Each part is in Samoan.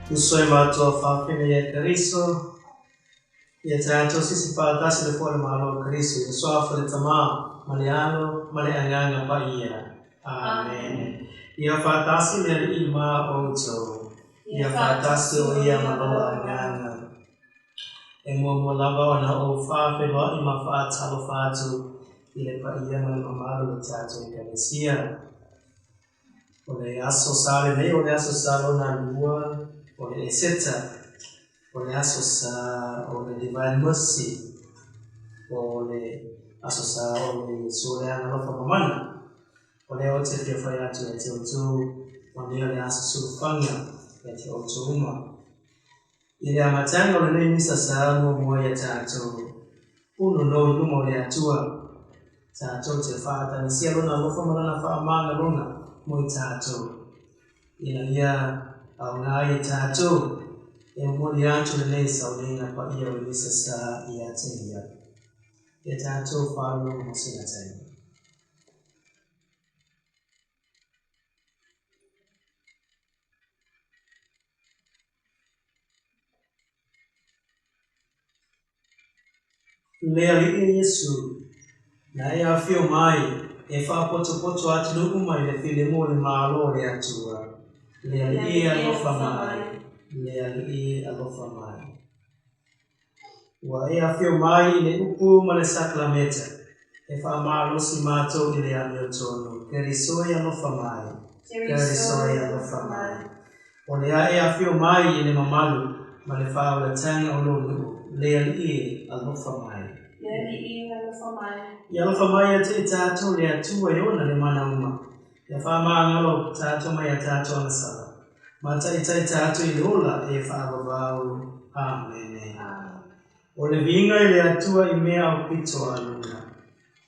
Uso e matou faafina ia Keriso, ia tatou sisi faatasi le foa le Malo o Keriso, i le suafa o le Tama, ma le Alo, ma le Agaga Paia. Amene. Ia faatasi le Alii ma outou. Ia faatasi o ia ma lou agaga. E muamua lava ona ou faafeiloai ma faatalofa atu i le paia ma le mamalu o le tatou Ekalesia. O le Aso Sa lenei o le Aso Sa lona lua o le Eseta, o le Aso Sa o le Divine Mercy, o le Aso Sa o le Iesu o le Agalofa Mamana. O lea ou te fia fai atu ia te outou, manuia le aso sulufaga ia te outou uma. I le amataga o lenei misa sa muamua ia tatou punonou i luma o le Atua, tatou te faatagisia Lona alofa ma Lana faamagaloga mo i tatou, ina ia aoga ai e tatou e momoli atu lenei sauniga paia o le misa sa ia te Ia. Ia tatou faalologo mo sina taimi. Le Alii Iesu, na e afio mai e faapotopoto atunuu uma i le filemu o le Malo o le Atua. Le Alii e alofa mai, le Alii e alofa mai. Ua e afio mai i le upu ma le sakalameta e faamalosi matou i le amiotonu. Keriso e alofa mai, Keriso e alofa mai. O le a e afio mai i le mamalu ma le faaolataga o lou nuu, le Alii e alofa mai. Le Alii e alofa mai. Ia alofa mai ia te i tatou le Atua e ona le mana uma, ia faamagalo tatou mai a tatou agasala, ma taitai tatou i le ola e faavavau. Amene. O le viiga i le Atua i mea aupito a luna,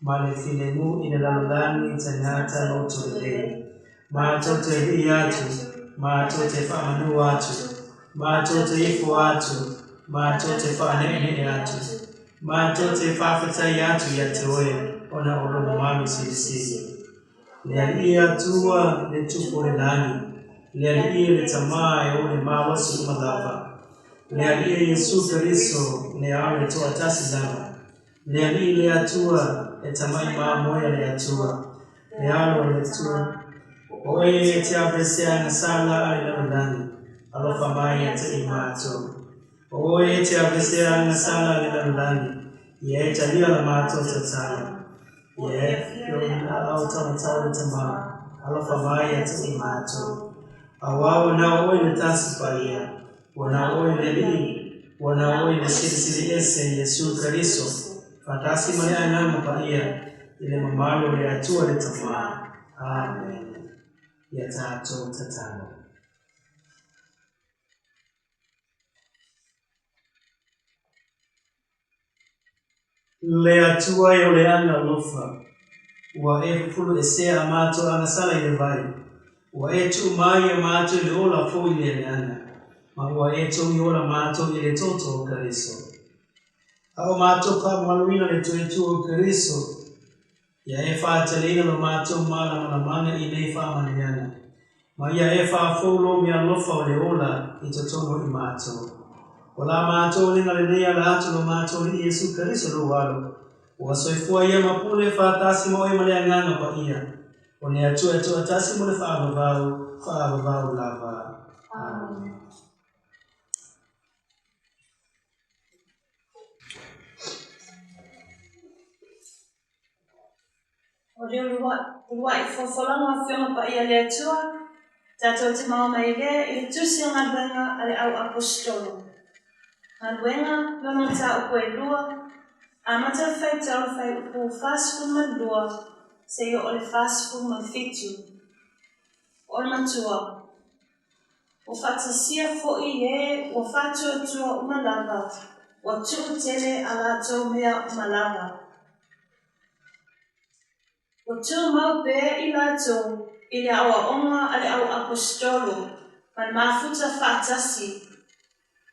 ma le filemu i le lalolagi tagata loto lelei. Matou te vii atu, matou te faamanu atu, matou te ifo atu, matou te faaneenee atu, matou te faafetai atu ia te oe ona o lou mamalu silisili. Le Alii Atua, le Tupu o le lagi, le Alii le Tama e ou le malosi uma lava, le Alii Iesu Keriso, le Alo e toatasi lava, le Alii le Atua, le Tamai Mamoe a le Atua, le Alo o le Atua, o oe e te aveesea agasala a le lalolagi, alofa mai ia te i matou. O oe e te aveesea agasala a le lalolagi, ia e talia la matou tatalo. Ia e afio i le aao taumatau o le Tama, alofa mai ia te i matou. Auā ua na o oe le Tasi Paia, ua na o oe le Alii, ua na o oe le Silisili Ese Iesu Keriso, faatasi ma le Agaga Paia, i le mamalu o le Atua le Tama. Amene. Ia tatou tatalo. Le Atua e o le aga alofa, ua e fufulu esea a matou agasala i le vai, ua e tuu mai ia matou i le ola fou i le agaga, ma ua e togi ola matou i le toto o Keriso. A o matou faamamaluina le toe tu o Keriso, Ia e faateleina lo matou malamalamaga i nei faamanuiaga, ma ia e faafou lou meaalofa o le ola i totonu o i matou. O la matou oliga lenei ala atu lo matou Alii Iesu Keriso lou Alo, ua soifua ia ma pule faatasi ma oe ma le Agaga Paia, o le Atua e toatasi mo le faavavau, faavavau lava. Amene. O le uluai folafolaga o Afioga Paia a le Atua, tatou te maua mai lea i le Tusi o Galuega a le Au Aposetolo. Galuega, lona mataupu e lua, amata le faitau le fuaiupu 42 seia oo i le 47. O le matua, Ua faatasia foi e ua faatuatua uma lava, ua tuu tele a latou mea uma lava. Ua tumau pea i latou i le aoaoga a le au aposetolo ma le mafuta faatasi,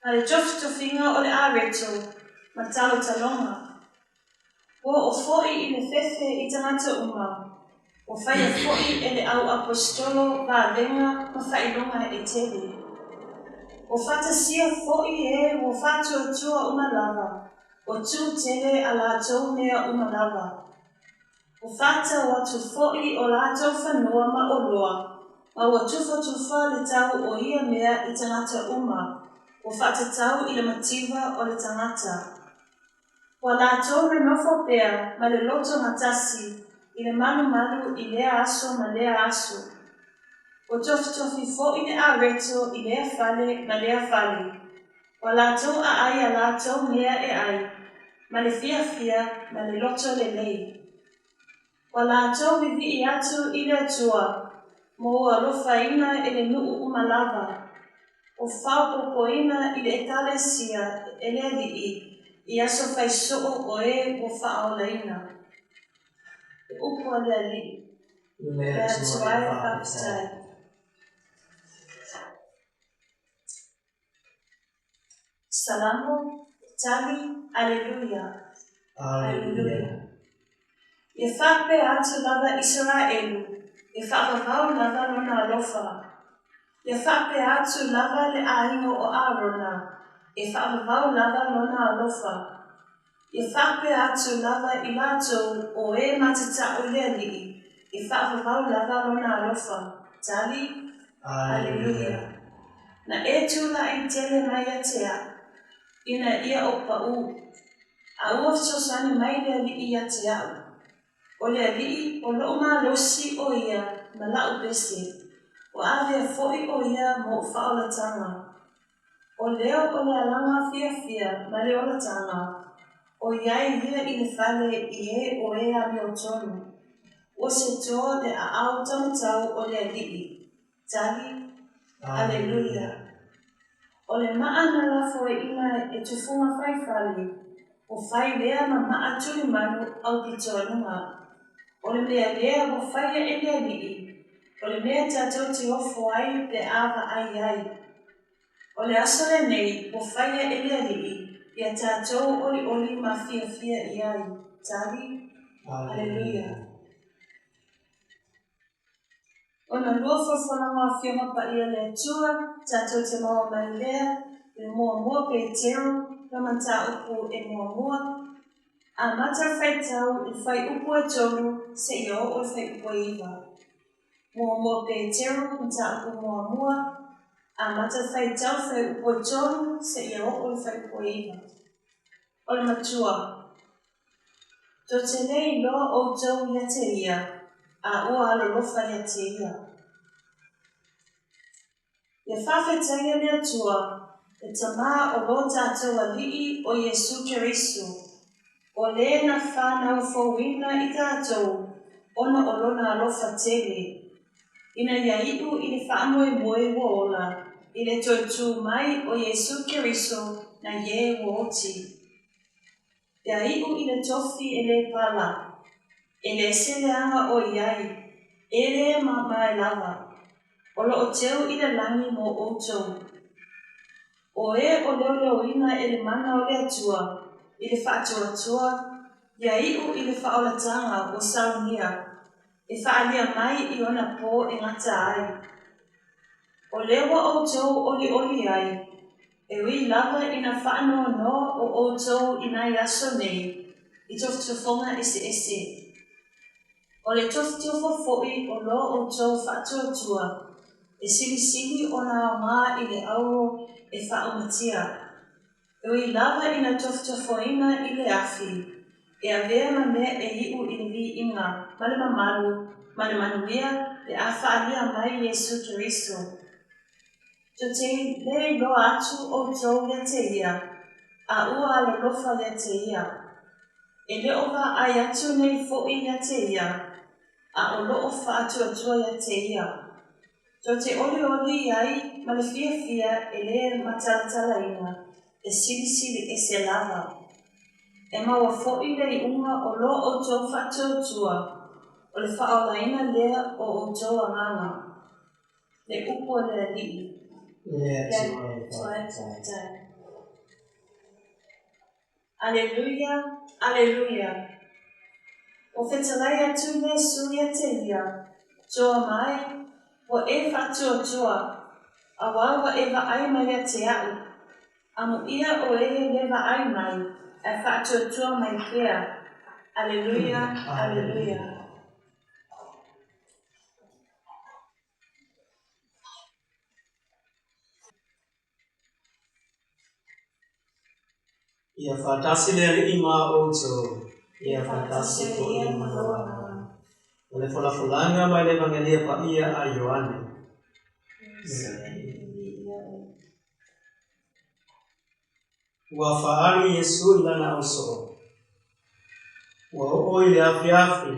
ma le tofitofiga o le areto ma talotaloga. Ua oo foi i le fefe i tagata uma, ua faia foi e le au aposetolo vavega ma faailoga e tele. Ua faatasia foʻi e ua faatuatua uma lava, ua tuʻu tele a latou mea uma lava. Ua faatau atu foʻi o latou fanua ma oloa, ma ua tufatufa le tau o ia mea i tagata uma, ua faatatau i le mativa o le tagata. Ua latou nonofo pea ma le loto gatasi i le malumalu i lea aso ma lea aso. Ua tofitofi foʻi le areto i lea fale ma lea fale. Ua latou aai a latou mea e ai, ma le fiafia ma le loto lelei. Ua latou vivii atu i le Atua mo ua alofaina e le nuu uma lava. Ua faaopoopoina i le Ekalesia e le Alii i aso fai soo o e ua faaolaina. Le upu a le Alii. Le Atua e faafetai. Salamo, Tali, Aleluia. Aleluia. Ia faapea atu lava Isaraelu, e faavavau lava lona alofa. Ia faapea atu lava le aiga o Arona, e faavavau lava lona alofa. Ia faapea atu lava i latou o e matatau i le Alii, e faavavau lava lona alofa. Tali, Aleluia. Na e tulaʻi tele mai ia te aʻu, ina ia ou paʻū, a ua fesoasoani mai le Alii ia te aʻu. O le Alii o loʻu malosi o ia ma laʻu pese, ua avea foʻi o ia mo oʻu faaolataga. O leo o le alaga fiafia ma le olataga, ʻoiai ia i le fale i e o e amiotonu. Ua setoa le aao taumatau o le Alii. Tali, Aleluia. O le maa na lafoaiina e tufuga faifale, ua fai lea ma maa tulimanu aupitoaluga. O le mea lea ua faia e le Alii, o le mea tatou te ofo ai pe a vaai ai. O le aso lenei ua faia e le Alii ia tatou olioli ma fiafia i ai. Tali, Aleluia. Ona lua folafolaga o Afioga Paia a le Atua, tatou te maua mai lea i le muamua Peteru ma mataupu e muamua, amata le faitau i le fuaiupu e tolu seia oo i le fuaiupu e iva. Muamua Peteru mataupu muamua, amata le faitau i le fuaiupu e tolu seia oo i le fuaiupu e iva. O le matua. Tou te le iloa outou ia te ia, a ua alolofa ia te ia. Ia faafetaia le Atua, le Tama o lo tatou Alii o Iesu Keriso, o le na fanau fouina i tatou ona o Lona alofa tele, ina ia iʻu i le faamoemoe ua ola i le toe tu mai o Iesu Keriso nai e ua oti. Ia iʻu i le tofi e le pala, e le se leaga o i ai, e le mamae lava, o lo o teu i le lagi mo outou. O e o leoleoina e le mana o le Atua i le faatuatua, ia iʻu i le faaolataga ua saunia, e faaalia mai i ona po e gata ai. O lea ua outou olioli ai, e ui lava ina faanoanoa o outou i nai aso nei i tofotofoga eseese. O le tofotofo foʻi o lo outou faatuatua, e silisili ona aoga i le auro e faaumatia. E ui lava ina tofotofoina i le afi, e avea ma mea e iʻu i le viiga ma le mamalu ma le manuia pe a faaalia mai Iesu Keriso. Tou te le iloa atu outou ia te ia, a ua alolofa ia te ia. E le o vaai atu nei foʻi ia te ia, a o loo faatuatua ia te ia. Tou te olioli ai ma le fiafia e le matalatalaina, e silisili ese lava. E maua foʻi le iuga o lo outou faatuatua, o le faaolaina lea o outou agaga. Le upu a le Alii. Le Atua e faafetai. Aleluia, aleluia. Ua fetalai atu Iesu ia te ia, Toa mai, ua e faatuatua. Auā ua e vaai mai ia te a'u, Amuia o e le vaai mai, ae faatuatua mai pea. Aleluia, Aleluia. Ia faatasi le Alii ma outou. Ia faatasi foi ma lou agaga. O le folafolaga mai le Evangelia Paia a Ioane. Ua faaalu Iesu i lana ausoo. Ua oo i le afiafi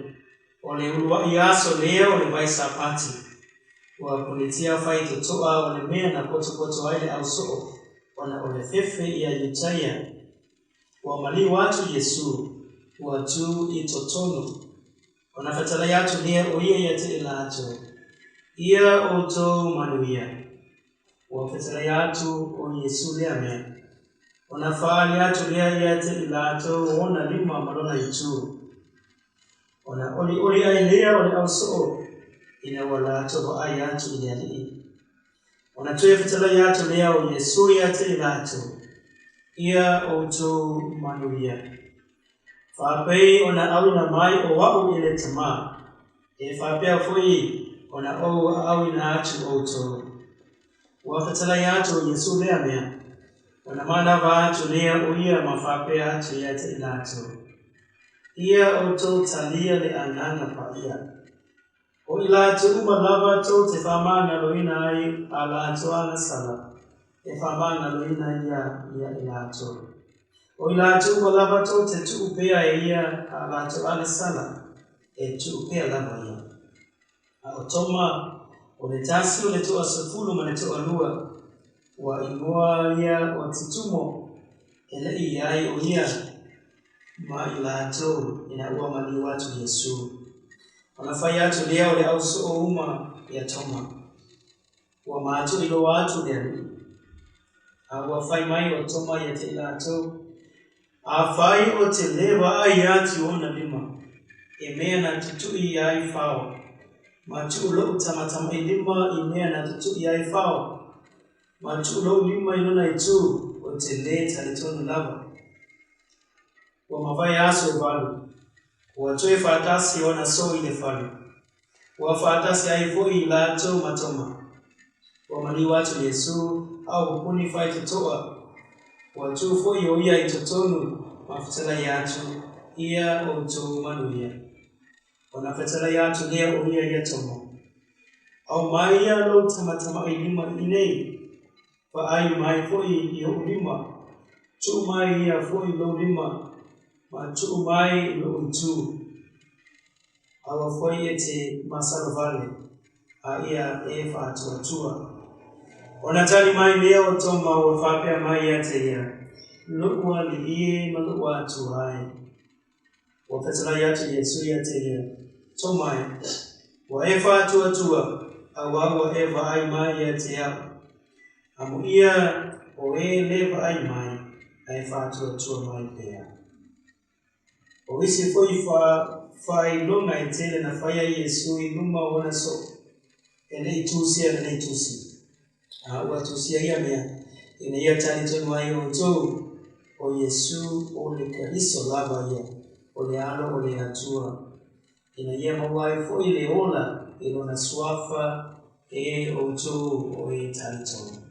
o le uluai aso lea o le vai Sapati, ua punitia faitotoa o le mea na potopoto ai le ausoo ona o le fefe ia Iutaia. Ua maliu atu Iesu, ua tu i totonu. Ona fetalai atu lea o ia ia te i latou, Ia outou manuia. Ua fetalai atu o Iesu lea mea. Ona faaali atu lea ia te i latou ona lima ma lona itu. Ona olioli ai lea o le ausoo ina ua latou vaai atu i le Alii. Ona toe fetalai atu lea o Iesu ia te i latou, Ia outou manuia. Faapei ona auina mai o a'u i le Tama, e faapea foi ona ou auina atu outou. Ua fetalai atu o Iesu lea mea, ona manava atu lea o ia ma faapea atu ia te i latou, Ia outou talia le Agaga Paia. O i latou uma lava tou te faamagaloina ai a latou agasala, e faamagaloina ia ia i latou. O i latou uma lava tou te tuu pea e ia a latou agasala, e tuu pea lava ia. A o Toma, o le tasi o le toasefulu ma le toalua, ua igoa ia o Titumo, e le i i ai o ia ma i latou ina ua maliu atu Iesu. Ona fai atu lea o le ausoo uma ia Toma, Ua matou iloa atu le Alii. A ua fai mai o Toma ia te i latou, Afai o te le vaai atu ona lima, i mea na tutui ai fao, ma tuu lou tamatamailima i mea na tutui ai fao, ma tuu lou lima i lona itu, ou te lē talitonu lava. Ua mavae aso e valu, ua toe faatasi ona soo i le fale. Ua faatasi ai foi i latou ma Toma. Ua maliu atu Iesu a o pupuni faitotoa. Ua tu foi o ia i totonu ma fetalai atu, Ia outou manuia. Ona fetalai atu lea o ia ia Toma, Aumai ia lou tamatamailima iinei, vaai mai foi i o'u lima, tuu mai ia foi lou lima, ma tuu mai lo'u itu. Aua foi e te masalo vale, a ia e faatuatua. Ona tali mai lea o Toma ua faapea mai ia te ia, Lo'u alii e ma lo'u Atua e. Ua fetalai atu Iesu ia te ia, Toma e, ua e faatuatua, auā ua e vaai mai ia te a'u. Amuia o e le vaai mai, ae faatuatua mai pea. O isi foi faailoga e tele na faia Iesu i luma o ona soo, e le i tusia lenei tusi. A ua tusia ia mea, ina ia talitonu ai outou, o Iesu o le Keriso lava ia, o le Alo o le Atua, ina ia maua ai foi le ola i lona suafa e outou o e talitonu.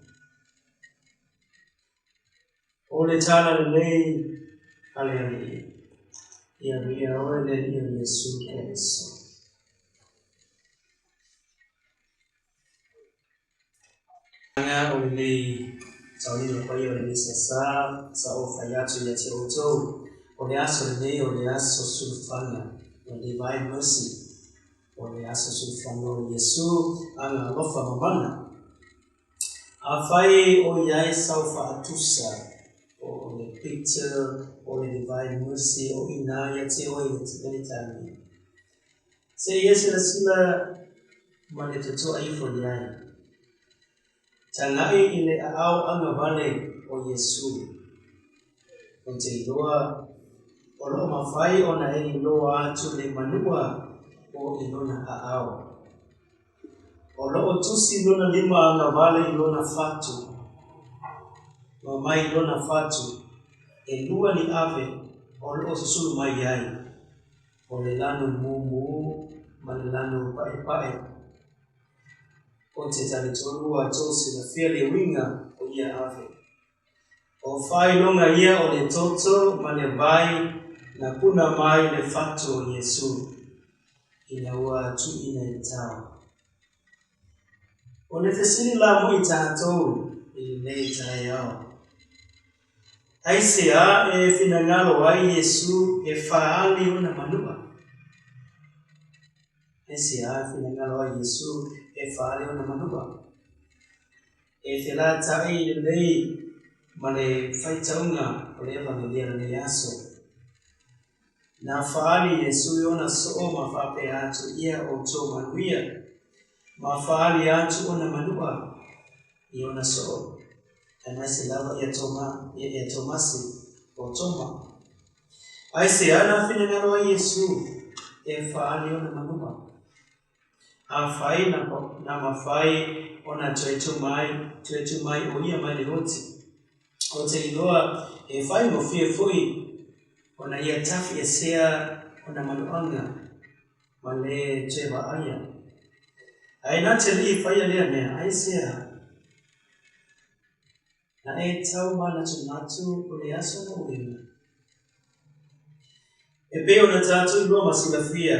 O le tala lelei a le Alii. Ia viia oe le Alii o Iesu Keriso. Aga o lenei taunina paia o lenei sasa sa ou fai atu ia te outou, o le aso lenei o le aso sulufana, o le Divine Mercy, o le aso sulufana o Iesu aga alofa mamana. Afai o i ai sau faatusa o le picture o le Divine Mercy o ina ia te oe i le taimi, Se i e silasila ma le totoa ifo i ai. Tagai i le aao agavale o Iesu. Ou te iloa o lo o mafai ona e iloa atu le manua o i lona aao. O loo tusi lona lima agavale i lona fatu, ma mai lona fatu, e lua ni ave o loo susulu mai ai, o le lanu mumu ma le lanu paepae. Ou te talitonu ua tou silafia le uiga o ia ave. O faailoga ia o le toto ma le vai na puna mai le fatu o Iesu ina ua tuuina i le tao. O le fesili la mo i tatou i lenei taeao, Aisea e finagalo ai Iesu e faaali ona manua? Aisea e finagalo ai Iesu e faaali ona manua? E felataʻi lelei ma le faitauga o le Evagelia o lenei aso. Na faaali Iesu i ona soo ma faapea atu, Ia outou manuia. Ma faaali atu ona manua i ona soo, aemaise lava ia Toma, ia Tomasi, po o Toma. Aisea na finagalo ai Iesu e faaali ona manua? Afai na mafai ona toe tu mai, toe tu mai o ia mai le oti. Ou te iloa e faigofie foi ona ia tafiesea ona manuaga ma le toe vaaia. Ae na te le i faia lea mea, aisea? Na e tau manatunatu o le aso na uiga. E pei ona tatou iloa ma silafia,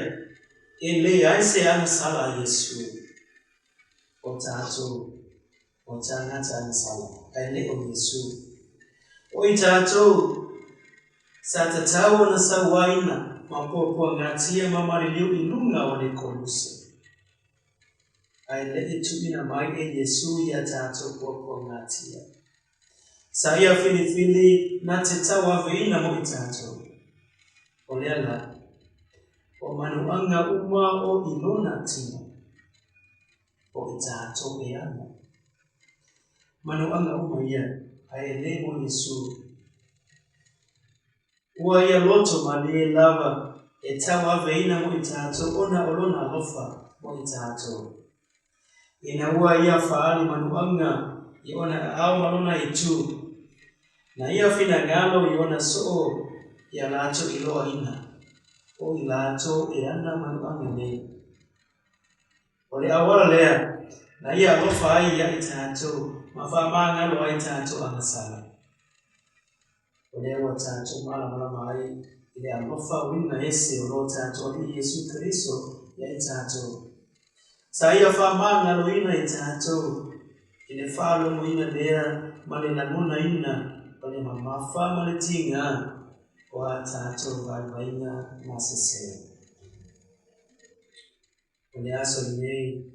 e leai se agasala a Iesu. O tatou, o tagata agasala, ae le o Iesu. O i tatou, sa tatau ona sauaina ma puapuagatia ma maliliu i luga o le koluse. Ae le i tuuina mai e Iesu ia tatou puapuagatia. Sa ia filifili na te tauaveina mo i tatou. O lea la, o manuaga uma o i lona tino, o i tatou e ana. Manuaga uma ia, ae le mo Iesu. Ua ia loto malie lava e tauaveina mo i tatou ona o lona alofa mo i tatou. Ina ua ia faaali manuaga i ona aao ma lona itu, na ia finagalo i ona soo ia latou iloaina, o i latou e ana manuaga nei. O le auala lea na ia alofa ai ia i tatou ma faamagalo ai tatou agasala. O lea ua tatou malamalama ai i le alofa uiga ese o lo tatou Alii Iesu Keriso ia i tatou. Sa ia faamagaloina i tatou i le faalogoina lea ma le lagonaina o le mamafa ma le tiga o a tatou vaivaiga masese. O le aso lenei,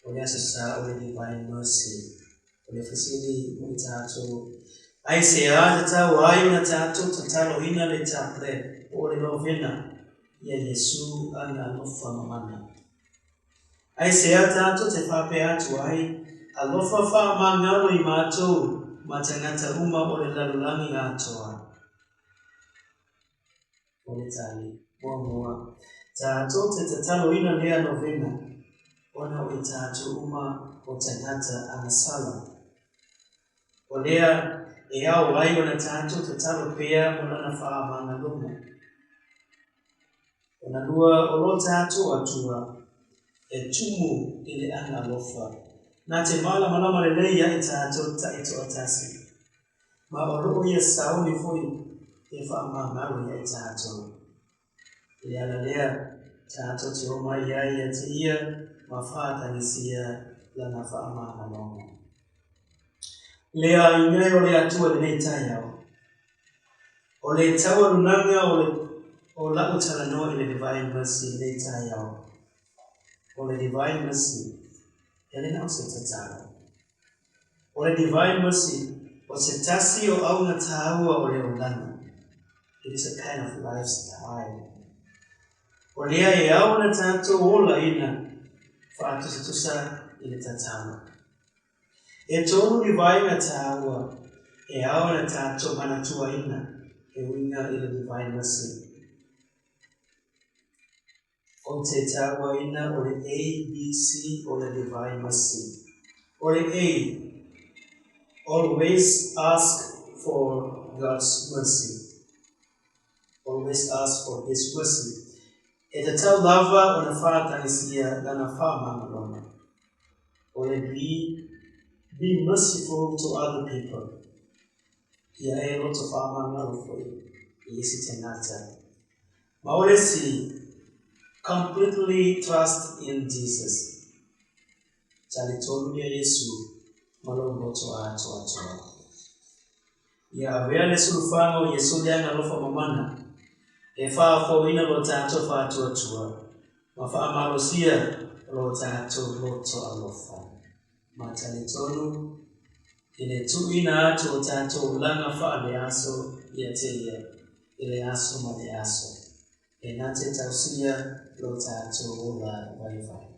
o le Aso Sa o le Divine Mercy. O le fesili mo i tatou, aisea tatau ai ona tatou tataloina le chaplet po o le novena ia Iesu ana alofa mamana? Aisea tatou te faapea atu ai, Alofa faamagalo i matou ma tagata uma o le lalolagi atoa? O le tali, muamua, tatou te tataloina lea novena ona o i tatou uma o tagata agasala. O lea e ao ai ona tatou tatalo pea mo lana faamagaloga. Ona lua o lo tatou Atua e tumu i le aga alofa, na te malamalama lelei ia i tatou taitoatasi. Ma o loo ia sauni foi e faamagalo ia i tatou. I le ala lea, tatou te omai ai ia te ia ma faatagisia lana faamagaloga. Lea i mea o le Atua i lenei taeao, o le taualumaga o le o la'u talanoa i le Divine Mercy i lenei taeao. O le Divine Mercy, e le na o se tatalo. O le Divine Mercy, o se tasi o auga tāua o le olaga. It is a kind of lifestyle. O lea e ao ona tatou olaina faatusatusa i le tatalo. E tolu ni vaega tāua e ao ona tatou manatuaina e uiga i le Divine Mercy. Ou te tauaina o le A, B, C o le Divine Mercy. O le A, always ask for God's mercy. Always ask for His mercy. E tatau lava ona faatagisia Lana faamagaloga. O le B, be merciful to other people. Ia e loto faamagalo foi i isi tagata. Ma o le C, completely trust in Jesus. Talitonu ia Iesu ma lou loto atoatoa. Ia avea le sulufaga o Iesu le agalofa mamana e faafouina lo tatou faatuatua ma faamalosia lo tatou loto alofa. Ma talitonu i le tuuina atu o tatou olaga faaleaso ia te ia i le aso ma le aso, e na te tausia lo tatou ola vaivai.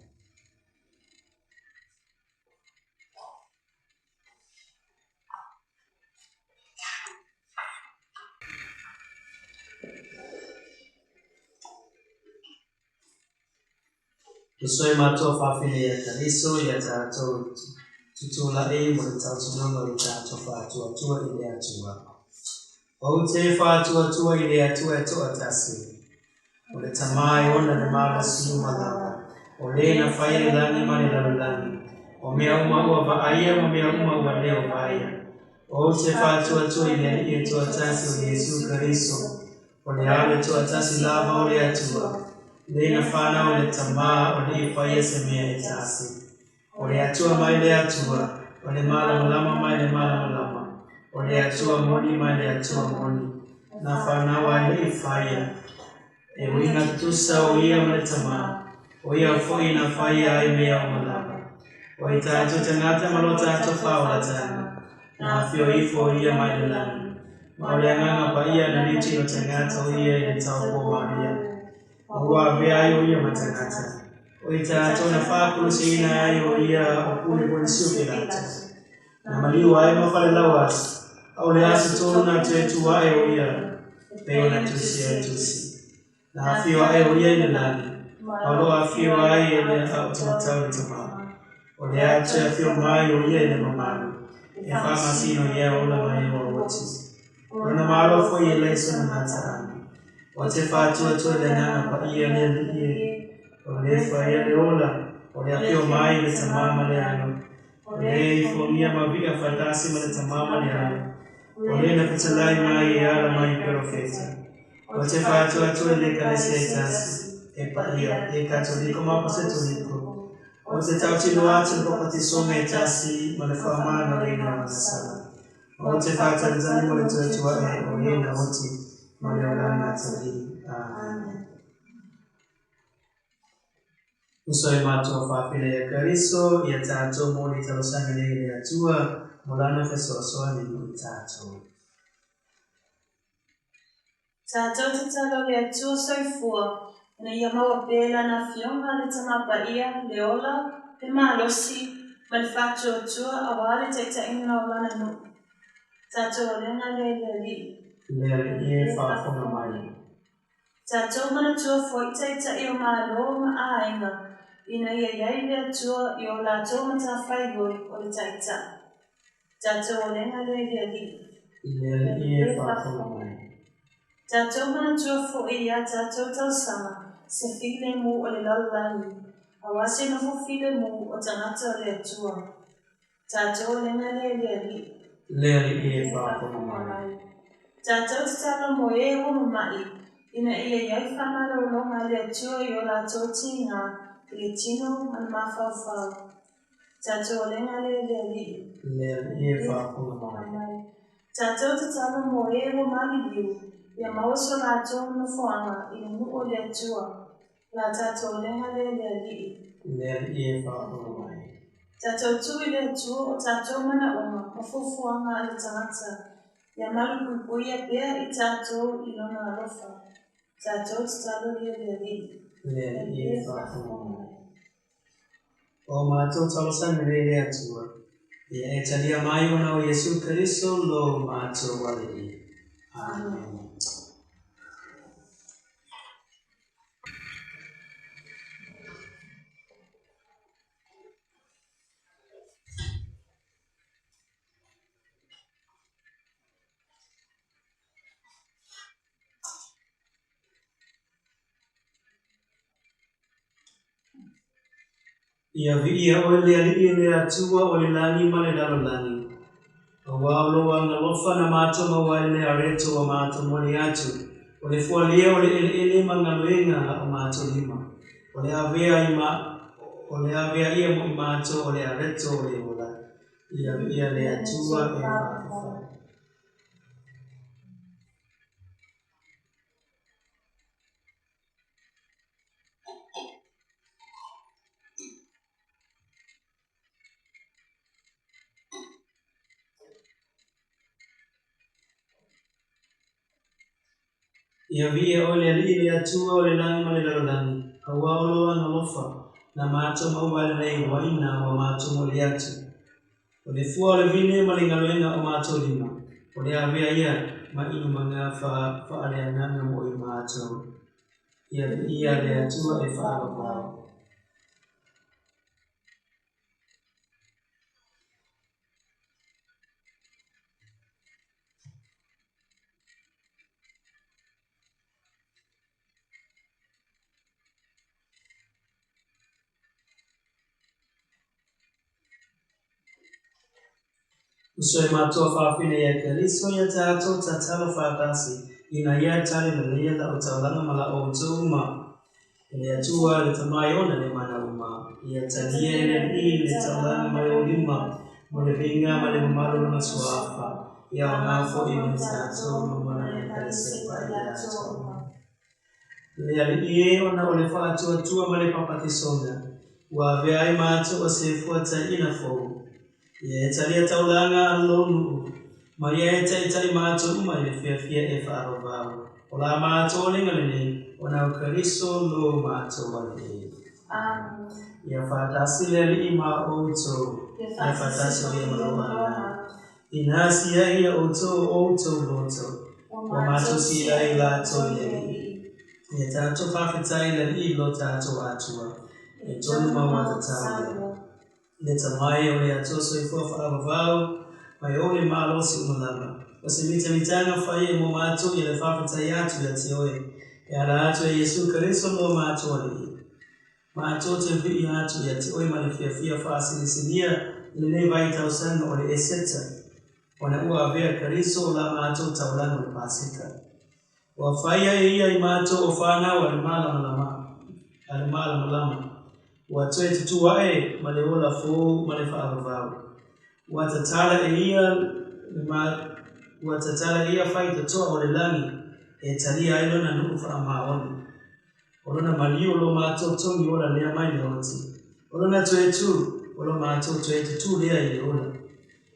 Tusoi matou faafine ia Kariso ia tatou tutulai mo le tautunoga o le tatou faatuatua i le Atua. Ou te faatuatua i le Atua e toatasi, o le Tama e ona le malosi uma lava, o le na faia le lagi ma le lalolagi, o mea uma ua vaaia ma mea uma ua le o vaaia. Ou te faatuatua i le Alii e toatasi o Iesu Kariso, o le Alo e toatasi lava o le Atua, le na fanau i le Tama o le i faia se mea e tasi. O le Atua mai le Atua, o le malamalama mai le malamalama, o le Atua moni mai le Atua moni, na fanau ai le i faia, e uiga tutusa o ia ma le Tama, o ia foi na faia ai mea uma lava. O i tatou tagata ma lo tatou faaolataga, na afio ifo ia mai le lagi, ma o le Agaga Paia na le tino tagata o ia i le taupua Maria, ma ua avea ai o ia ma tagata. O i tatou na faakulusiina ai o ia o pule Ponisio Pilato, na maliu ai ma falelauasi, a o le aso tolu na toe tu ae o ia, e pei ona tusia e Tusi. Na afio ae o ia i le lagi, ma o lo o afio ai e le aao taumatau i le Tama. O le a toe afio mai o ia i le mamalu, e faamasino i e ola ma e ua oti. O lona malo foi e leai sona gataaga. O te faatuatua i le Agaga Paia le Alii e, o le faia le ola, o le afio mai i le Tama ma le Alo, o le ifogia ma viia faatasi ma le Tama ma le Alo, o le na fetalai mai e ala mai i perofeta. O te faatuatua i le Ekalesia e tasi, e paia, e katoliko ma aposetoliko, o te tautino atu i le papatisoga e tasi ma le faamagaloina o agasala. O te faatalitali mo le toe tuae o e na oti ma le olaga atalii. Amene. Uso e matou faafetai ia Kariso ia tatou mo le talosaga nei i le Atua mo lana fesoasoani mo i tatou. Tatou tatalo le Atua soifua ina ia maua pea Lana Afioga le Tama Paia, le ola, le malosi, ma le faatuatua aua le taitaiga o Lana nuu. Tatou alega lea i le Alii. Le Alii e faafofoga mai. Tatou manatua foi taitai o Malo ma aiga ina ia i ai le Atua i o latou matafaioi o le taitai. Tatou alega lea i le Alii. Le Alii e faafofoga mai. Tatou manatua foi i a tatou talosaga se filemu o le lalolagi, aua se nofo filemu o tagata o le Atua. Tatou alega lea i le Alii. Le Alii e faafofoga mai. Tatou tatalo mo e ua mama'i, ina ia i ai faamalologa a le Atua i o latou tiga i le tino ma le mafaufau. Tatou alega lea i le Alii. Le Alii e faafofoga mai. Tatou tatalo mo e ua maliliu, ia maua so latou nofoaga i le nuu o le Atua. La tatou alega lea i le Alii. Le Alii e faafofoga mai. Tatou tuu i le Atua o tatou manaoga ma fuafuaga a le tagata, ia malupuipuia pea i tatou i Lona alofa. Tatou tatalo lea i le Alii. Le Alii e faafofoga mai. O matou talosaga nei le Atua, ia e talia mai ona o Iesu Keriso lo matou Alii. Amene. Ia viia oe le Alii o le Atua o le lagi ma le lalolagi. Auā o lou agalofa na matou maua ai le areto ua matou moli atu, o le fualia o le eleele ma galuega a o matou lima, o le avea i ma o le avea ia mo i matou o le areto o le ola. Ia viia le Atua e faafefai. Ia viia oe le Alii le Atua o le lagi ma le lalolagi, auā o lou agalofa na matou maua ai lenei uaina ua matou moli atu. O le fua o le vine ma le galuega o matou lima, o le avea ia ma inumaga faaleagaga mo i matou. Ia viia le Atua e faavavau. Uso e matua fa'afine ia Keriso ia tatou tatalo fa'atasi ina ia tali leleia la'u taulaga ma la outou uma e le Atua le Tama e ona le mana uma. Ia talia e le Alii le taulaga mai ou lima mo le viiga ma le mamalu o lona Suafa, ia aoga fo'i mo i tatou ma mo lana Ekalesia paia atoa uma. Le Alii e, ona o le faatuatua ma le papatisoga, ua avea ai matou o se fuataiina fou. Ia e talia taulaga a lou nuu, ma ia e taita'i matou uma i le fiafia e faavavau. O la matou oliga lenei, ona o Keriso lo matou Alii. Amene. Ia faatasi le Alii ma outou. Ia faatasi ia ma lou agaga. Ina sia'i ia outou o outou loto, ua matou sia'i latou i le Alii. Ia tatou faafetai i le Alii lo tatou Atua, e tonu ma ua tatau lea. Le Tama e o le Atua soifua faavavau, ma e ou le malosi uma lava. O se mitamitaga faia mo matou ia le faafetai atu ia te oe, e ala atu e Iesu Keriso lo matou Alii. Matou te viia atu ia te oe ma le fiafia faasilisilia i lenei vaitausaga o le Eseta, ona ua avea Keriso o la matou taulaga o le Paseka. Ua faia e ia i matou o fanau a le malamalama, a le malamalama. Ua toe tutū a'e ma le ola fou ma le faavavau. Ua tatala e ia le ma ua tatala e ia faitotoa o le lagi e talia ai lona nuu faamaoni. O lona maliu o lo matou togi ola lea mai le oti. O lona toe tū, o lo matou toe tutū lea i le ola.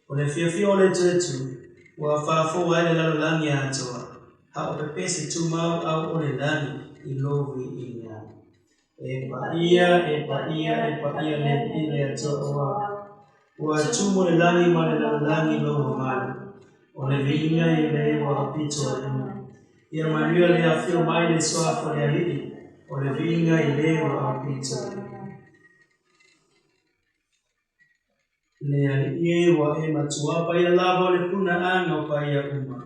O le fiafia o le toe tū, ua faafou ai le lalolagi atoa, a o pepesi tumau au o le lagi i lou viiga. E paia, e paia, e paia le Alii le Atua ua ua tumu le lagi ma le lalolagi i lou mamalu. O le viiga i le ua aupito i luga. Ia manuia le afio mai i le Suafa o le Alii, o le viiga i le ua aupito i luga. Le Alii e, ua e matua paia lava o le punaaga o paia uma.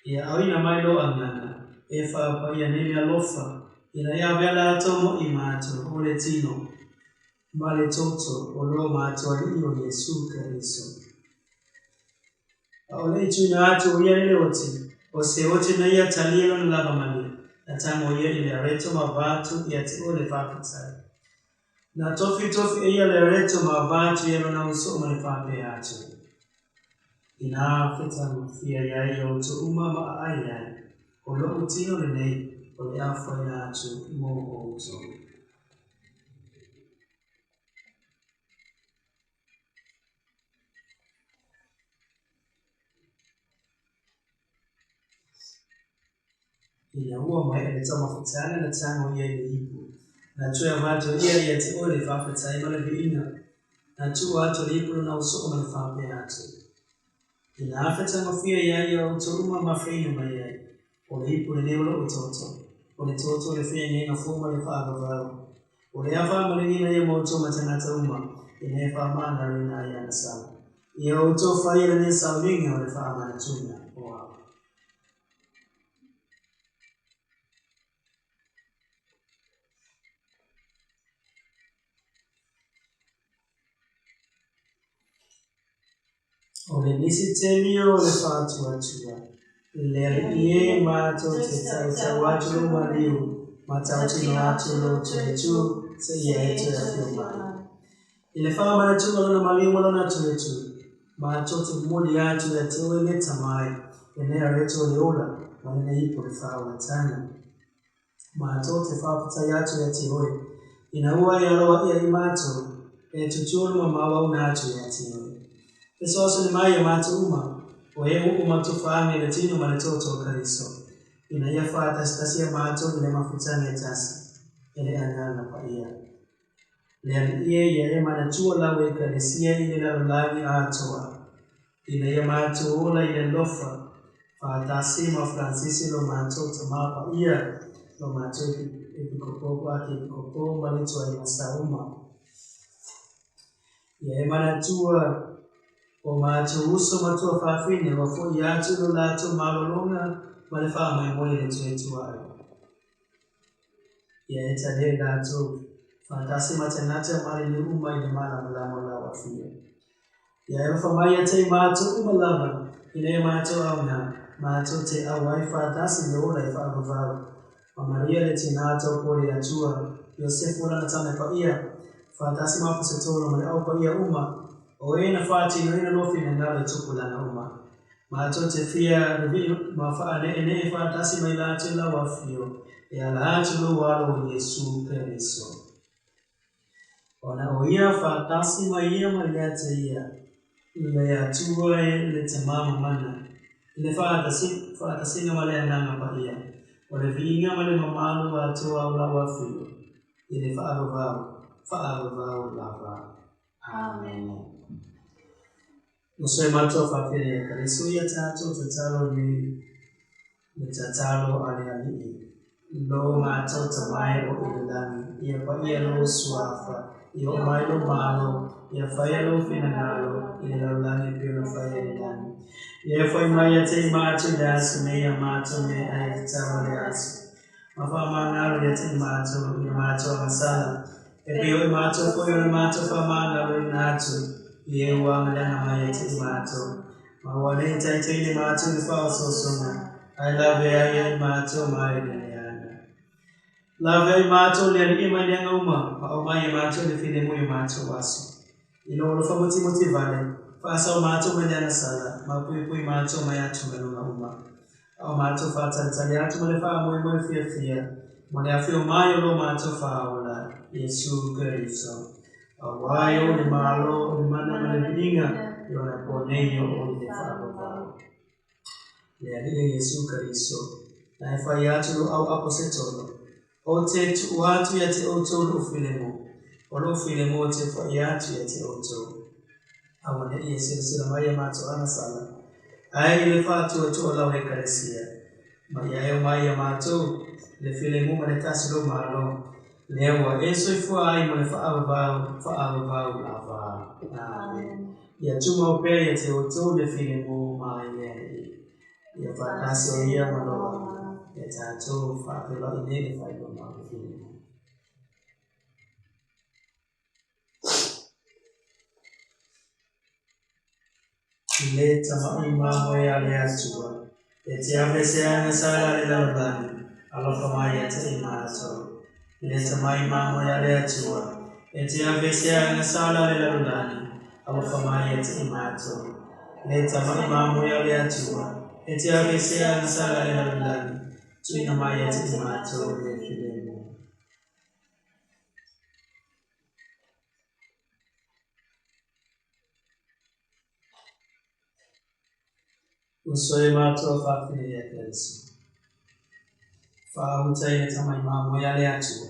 Ia aoina mai lou Agaga, e faapaia nei meaalofa, ina ia avea latou mo i matou, o le tino ma le toto o lo matou Alii o Iesu Keriso. A o le i tuuina atu o ia i le oti, o se oti na ia talia lona lava malie, na tago ia i le areto ma avatu ia te oe le faafetai. Na tofitofi e ia le areto ma avatu ia lona uso ma le faapea atu, Ina fetagofie ai ia outou uma ma aai ai, o lo'u tino lenei o le a faia atu mo outou. Ina ua maea le taumafataga na tago ia i le ipu, na toe avatu e ia ia te oe le faafetai ma le viiga, na tuu atu le ipu lona usoo ma le faapea atu, Ina fetagofie ai ia outou uma ma feinu mai ai, o le ipu lenei o lo'u toto, o le toto o le feagaiga fou ma le faavavau, o le a faamalieina ia ma outou ma tagata uma, ina ia faamagaloina ai agasala. Ia outou faia lenei sauniga o le faamanatuga o au. O le misitemi o le faatuatua, le Alii e matou te tautau atu lou maliu ma tautino atu lou toetu seia e toe afio mai. I le faamanatuga o lona maliu ma lona toetu, matou te momoli atu ia te oe le Tama e, lenei areto o le ola ma lenei ipu o le faaolataga. Matou te faafetai atu ia te oe, ina ua e aloaia i matou, e tutulu ma maauauna atu ia te oe. Fesoasoani mai ia matou uma, o e uu ma tufaage i le tino ma le toto o Keriso, ina ia faatasitasia matou i le mafutaga e tasi, e le Agaga Paia. Le Alii e, ia e manatua lau Ekalesia i le lalolagi atoa, ina ia matou ola i le alofa, faatasi ma Faransisi lo matou Tama Paia, lo matou Epikopo, Akiepikopo ma le ituaiga sauma. Ia e manatua o matou uso ma tuafafine ua foi atu i lo latou malologa ma le faamoemoe i le Tuaituai. Ia e talia i latou, faatasi ma tagata maliliu uma i le malamalama o lau afio. Ia e alofa mai ia te i matou uma lava, ina ia matou aoga, matou te auai faatasi i le ola e faavavau. Ma Maria le Tina taupo i le Atua, Iosefu lana tama paia, faatasi ma Aposetolo ma le au paia uma, o e na faatinoina lou finagalo i tupulaga uma. Matou te fia vivii ma faaneenee faatasi ma i latou i lau afio, e ala atu lou Alo o Iesu Keriso. Ona o ia faatasi ma ia ma ia te ia, le Atua e le Tama mamana, i le faatasiga ma le Agaga Paia, o le viiga ma le mamalu atoa o lau afio, i le faavavau, faavavau lava. Amene. Uso e matou faapea ia Keriso ia tatou tatalo nei, le tatalo a le Alii, Lo matou Tama e o i le lagi, ia paia lou suafa, ia oo mai lou Malo, ia faia lou finagalo i le lalolagi e pei ona faia i le lagi. Ia e fai mai ia te i matou i le aso nei a matou meaai e tatau a le aso. Ma faamagalo ia te i matou i a matou agasala, e pei o i matou foi ona matou faamagaloina atu i e ua agaleaga mai ia te i matou. Ma aua ne i taitaina i matou i le faaosoosoga, ae lavea ia i matou mai le leaga. Lavea i matou le Alii mai leaga uma, ma aumai ia matou le filemu i o matou aso. I lou alofa mutimoti vale, faasao matou mai le agasala, ma puipui matou mai atugaluga uma. A o matou faatalitali atu ma le faamoemoe fiafia mo le afio mai o lo matou Faaola, Iesu Keriso. Aua e ou le Malo, o le mana ma le viiga, i ona po nei e oo i le faavavau. Le Alii Iesu Keriso, na e fai atu lou au aposetolo, Ou te tuu atu ia te outou lou filemu, o lou filemu ou te fai atu ia te outou. Auaneʻi e silasila mai ia matou agasala, ae i le faatuatua o lau Ekalesia, ma ia e omai ia matou le filemu ma le tasi o lou Malo, lea ua e soifua ai mo le faavavau, faavavau lava. Amene. Ia tumau pea ia te outou le filemu mai le Alii. Ia faatasi o ia ma lou Agaga. Ia tatou faafeiloai nei le faailoga o le filemu. Le tama'i mamoe a le Atua, e te aveeseaina sala a le lalolagi, alofa mai ia te i matou. Le tama'i mamoe a le Atua, e te aveeseaina sala a le lalolagi, alofa mai ia te i matou. Le tama'i mamoe a le Atua, e te aveeseaina sala a le lalolagi, tuuina mai ia te i matou le filemu. Uso e matou faafine ia Keriso. Faauta i le tama'i mamoe a le Atua.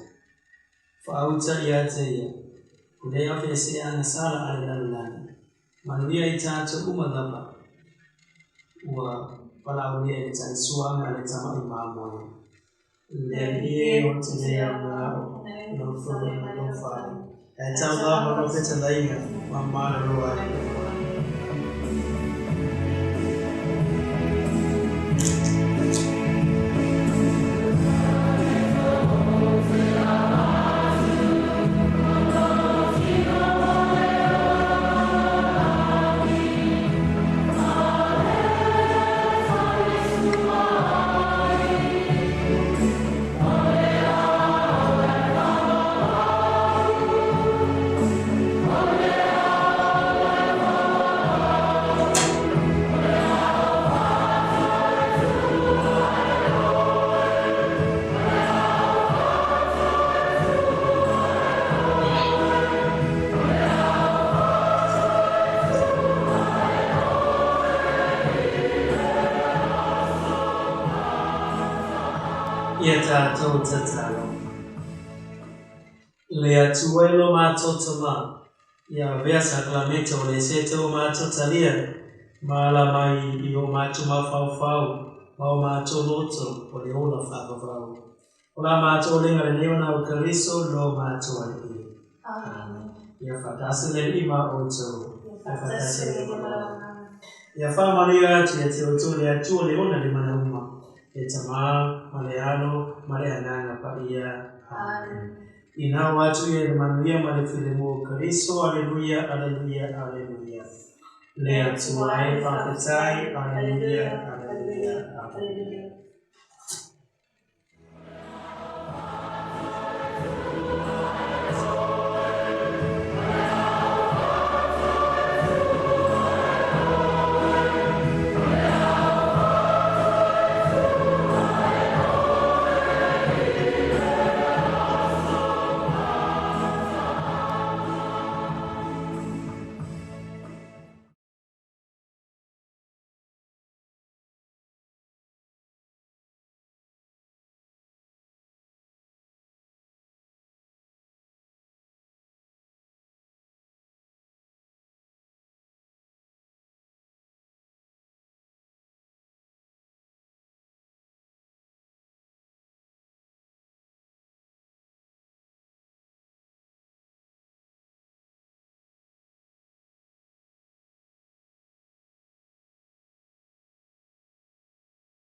Faauta ia te ia, o le aveeseaina sala a le lalolagi. Manuia i tatou uma lava ua valaaulia i le talisuaga a le tama'i mamoe. Le Alii e, ou te le aoga i lou fale ma lou fale, ae tau lava lou fetalaiga ma malolo ai lou fale. Ia tatou tatalo. Le Atua e lo matou Tama, ia avea sakalamete o le sete o matou talia, ma ala mai i o matou mafaufau ma o matou loto o le ola faavavau. O la matou olega lenei ona o Keriso lo matou Alii. Amen. Ia faatasi le Alii ma outou. Ia faatasi ai ma lou agaga. Ia faamanuia atu ia te outou le Atua le ona le mana uma, le Tama, ma le Alo, ma le Agaga Paia. Amen. Ina o atu ia i le manuia ma le filemu o Keriso. Aleluia, aleluia, aleluia. Le Atua e, faafetai. Aleluia, aleluia, aleluia.